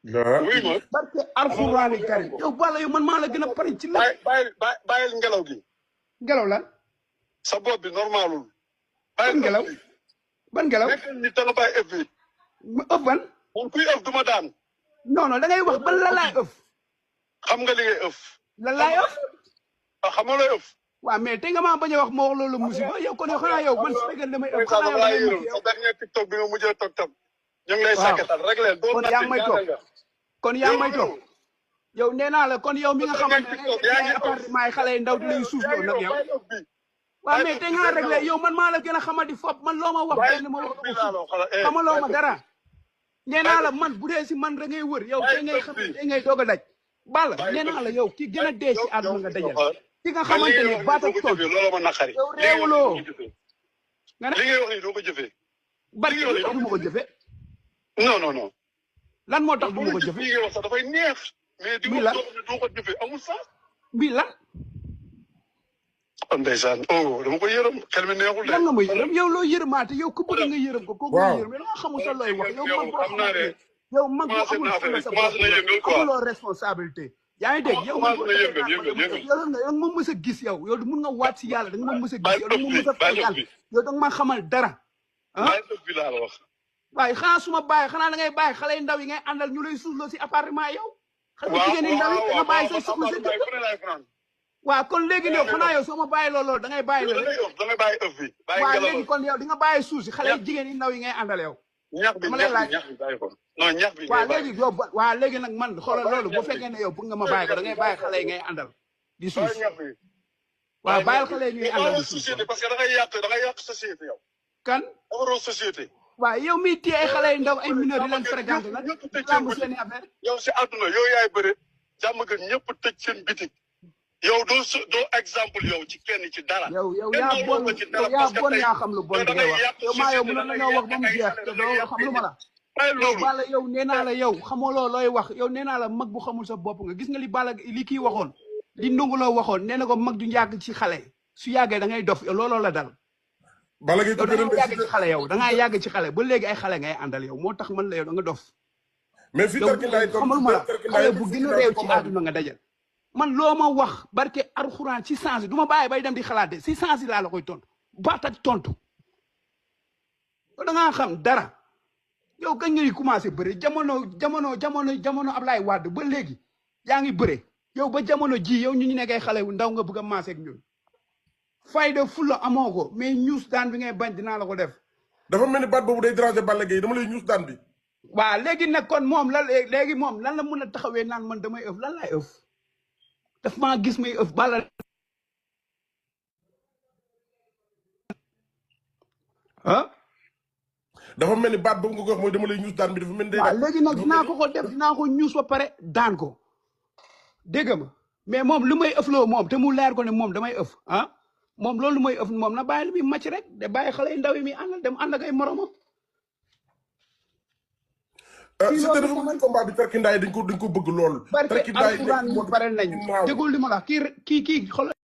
oui ma. barke alxuraani karim yow Balla yow man maa la gën a pare ci lépp. bàyyil ngelaw gi. ngelaw lan. sa bopp bi normalul. ban ngelaw ban ngelaw. nekkal ni tala bàyyi ëff bi. ëff ban. moom kuy ëff du ma daan. non non da ngay wax ban la laay ëff. xam nga li ngay ëff. lan laay ëff. xam nga lay ëff. waaw mais te nga maa bañ a wax ma wax loolu musiba yow kon yow xanaa yow man su fekkee damay ëpp xanaa yow sa dernier TikTok bi nga mujjee toog tam ñu ngi lay sàkkatal rek leen kon yaa ngi may toog kon yaa ngi may toog yow nee naa la kon yow mi nga xamante ne ay appartement yi xale yi ndaw di lay suuf loolu nag yow waaw mais te nga réglé yow man maa la gën a xamadi fop man loo ma wax benn ma wax xamaloo ma dara nee naa la man bu dee si man da ngay wër yow te ngay xam te ngay doog a daj Balla nee naa la yow ki gën a dee si àdduna nga dajal ki nga xamante ne baat ak tool loolu ma naqari yow réewuloo nga ne li ngay wax ni doo ko jëfee barke lu tax du ma ko jëfee non non non lan moo tax du ma ko jëfee li ngay wax sax dafay neex mais di wax doo ko jëfee amul sax mbii lan ndeysaan oh dama ko yërëm xel mi neexul de lan nga ma yërëm yow loo yërëmaate yow ku bëgg nga yërëm ko kooku nga yërëm mais danga xamul sa looy wax yow mag boo xamante yow mag boo amul fula sa bopp amuloo responsabilité yaa ngi dégg yow man yow ma mës a gis yow mun nga waat si yàlla da nga ma mës a gis yow da nga ma mës a fegal yow da nga ma xamal dara ah waaye xanaa suma bàyyi xanaa da ngay bàyyi xale yu ndaw yi ngay àndal ñu lay suusloo si appartement yow xale jigéen yi ndaw yi da nga bàyyi say soxna sa dëkk waaw kon léegi ne xanaa yow soo ma bàyyi loolu da ngay bàyyi la waaw léegi kon yow di nga bàyyi suuf si xale jigéen yi ndaw yi ngay àndal yow dama lay laaj non ñax bi waaw léegi yow waaw léegi nag man xoolal loolu bu fekkee ne yow bëgg nga ma bàyyi ko da ngay bàyyi xale yi ngay àndal di suuf waaw bàyyil xale yi ñuy àndal di suuf parce que da ngay yàq société yow kan waroo société waaw yow miy téye ay xale yu ndaw ay mineurs di leen fréquenté nag lamb seen i affaire yow si àdduna yow yaay bëre jàmm gën ñëpp tëj seen bitik yow doo exemple yow ci kenn ci dara yow yaa bon yaa xam lu bon di ngay wax yow maa yow mënoon nañoo wax ba mu jeex te doo xam lu ma la yow Balla yow nee naa la yow xamaloo looy wax yow nee naa la mag bu xamul sa bopp nga gis nga li Balla li kii waxoon li ndonguloo waxoon nee na ko mag du yàgg ci xale su yàggee da ngay dof yow looloo la dal Balla Gaye yow da ngay yàgg ci xale yow da ngaa yàgg ci xale ba léegi ay xale ngay àndal yow moo tax man la yow da nga dof mais fii tarkindaay xamal ma la xale bu gën a réew ci àdduna nga dajal man loo ma wax barke alxuraan ci sens du ma bàyyi bay dem di xalaat de si sens laa la koy tontu baat ak tontu da ngaa xam dara yow kañ ngay commencé bëre jamono Ablaye Wade ba léegi yaa ngi bëre yow ba jamono ji yow ñu nekkay xale wu ndaw nga bëgg a maase ak ñun fayda fulla amoo ko mais ñuus daan bi ngay bañ dinaa la ko def. dafa mel ni baat boobu day déranger Balla Gaye dama lay ñuus daan bi. waaw léegi nag kon moom léegi moom lan la mun a taxawee naan man damay ëf lan laay ëf daf maa gis may ëf Balla. ah. dafa mel ni baat boobu nga ko wax mooy dama lay ñuus daan bi dafa mel ni. waaw léegi nag dinaa ko def dinaa ko ñuus ba pare daan ko dégg ma mais moom lu may ëfloo moom te mu leer ko ne moom damay ëf ah moom loolu may ëf moom na bàyyi lu muy màcc rek de bàyyi xale yu ndaw yi muy àndal dem ànd ak ay moromam. si te dafa mel combat bi tarkindaay dañ ko bëgg lool. tarkindaay pare nañu déggul li ma la kii xool